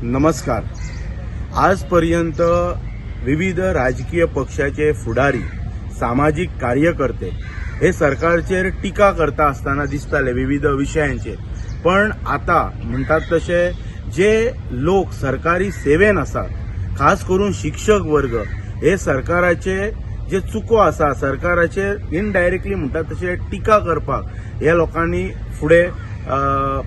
नमस्कार. आजपर्यंत विविध राजकीय पक्षाचे फुडारी, सामाजीक कार्यकर्ते हे सरकारचेर टिका करता आसतना दिसताले विविध विशयांचेर. पण आता म्हणटात तशे जे लोक सरकारी सेवेन आसात, खास करून शिक्षक वर्ग, हे सरकाराचे जे चुको आसा, सरकाराचेर इनडायरेक्टली म्हणटात तशे टिका करपाक ह्या लोकांनी फुडें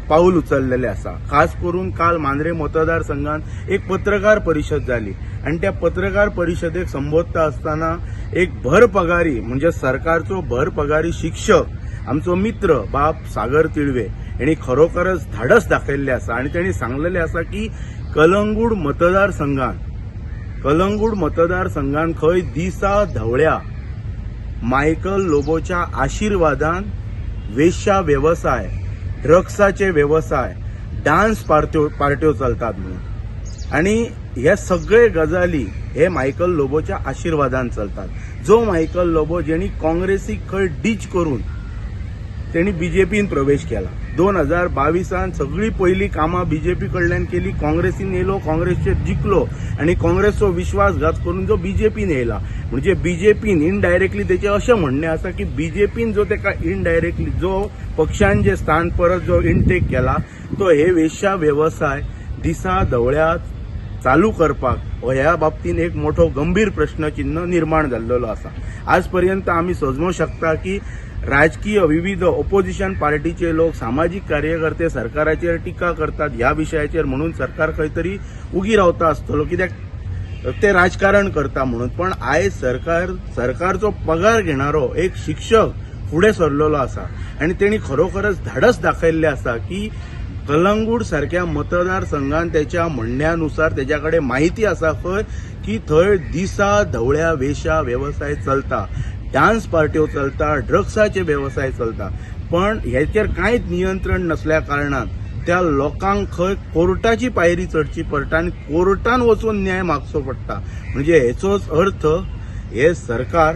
पाऊल उचललेले आसा. खास करून काल मांद्रे मतदारसंघात एक पत्रकार परिशद जाली आनी त्या पत्रकार परिशदेक संबोधता आसतना एक भर पगारी, म्हणजे सरकारचो भर पगारी शिक्षक, आमचो मित्र बाब सागर तिळवे हेणी खरोखरच धाडस दाखयल्लें आसा आनी तेणी सांगलेलें आसा की कलंगूट मतदारसंघान खंय दिसा धवळ्या मायकल लोबोच्या आशिर्वादान वेश्या वेवसाय, ड्रग्साचे वेवसाय, डान्स पार्ट्यो चलतात म्हणून. आनी हे सगळे गजाली हे मायकल लोबोच्या आशिर्वादान चलतात. जो मायकल लोबो जेणी काँग्रेसीक खंय डीच करून तेणी बीजेपीन प्रवेश केला. 2022 सगळी पयलीं कामां बीजेपी कडल्यान केली. काँग्रेसीन येयलो, काँग्रेसचेर जिखलो आनी काँग्रेसचो विश्वासघात करून जो बीजेपीन येयला. म्हणजे बीजेपीन इनडायरेक्टली तेचें अशें म्हणणें आसा की बीजेपीन जो तेका इनडायरेक्टली जो पक्षान जे स्थान परत जो इनटेक केला, तो हे वेश्या वेवसाय दिसा धवळ्या चालू करपाक हो ह्या बाबतीन एक मोठो गंभीर प्रश्नचिन्ह निर्माण जाल्लेलो आसा. आज पर्यंत आमी समजूंक शकता की राजकीय विविध ओपोजिशन पार्टीचे लोक, सामाजीक कार्यकर्ते सरकाराचेर टिका करतात ह्या विशयाचेर म्हणून सरकार खंय तरी उगी रावता आसतलो, कित्याक ते राजकारण करता म्हणून. पण आयज सरकारचो पगार घेणारो एक शिक्षक फुडें सरलेलो आसा आनी तेणी खरोखरच धाडस दाखयल्लें आसा की कलंगूट सारक्या मतदारसंघान त्याच्या म्हणण्यानुसार तेच्या कडेन माहिती आसा खंय की थंय दिसा धवळ्या वेशा वेवसाय चलता, डान्स पार्ट्यो चलता, ड्रग्साचे वेवसाय चलता. पण हेचेर कांयच नियंत्रण नसल्या कारणान त्या लोकांक खंय कोर्टाची पायरी चडची पडटा आनी कोर्टान वचून न्याय मागचो पडटा. म्हणजे हेचोच अर्थ हे सरकार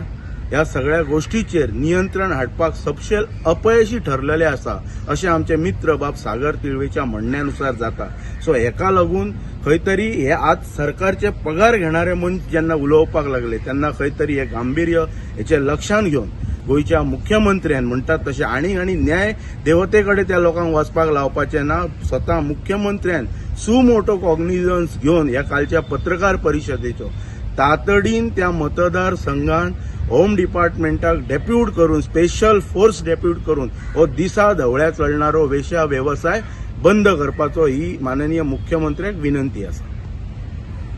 ह्या सगळ्या गोष्टीचेर नियंत्रण हाडपाक सपशेल अपयशी ठरलेले आसा, अशें आमचे मित्र बाब सागर तिळवेच्या म्हणण्यानुसार जाता. सो हेका लागून खंय तरी हे आज सरकारचे पगार घेणारे मनीस जेन्ना उलोवपाक लागले, तेन्ना खंय तरी हे गांभीर्य हेचे लक्षात घेवन गोंयच्या मुख्यमंत्र्यान म्हणटात तशें आनी आनी न्याय देवते कडेन त्या लोकांक वचपाक लावपाचें ना. स्वता मुख्यमंत्र्यान सु मोटो कॉग्निजन्स घेवन ह्या कालच्या पत्रकार परिशदेचो तातडीन त्या मतदारसंघान होम डिपार्टमेंटाक डेप्यूट करून, स्पेशल फोर्स डेप्यूट करून हो दिसा धवळ्या चलणारो वेश्या वेवसाय बंद करपाचो ही माननीय मुख्यमंत्र्याक विनंती आसा.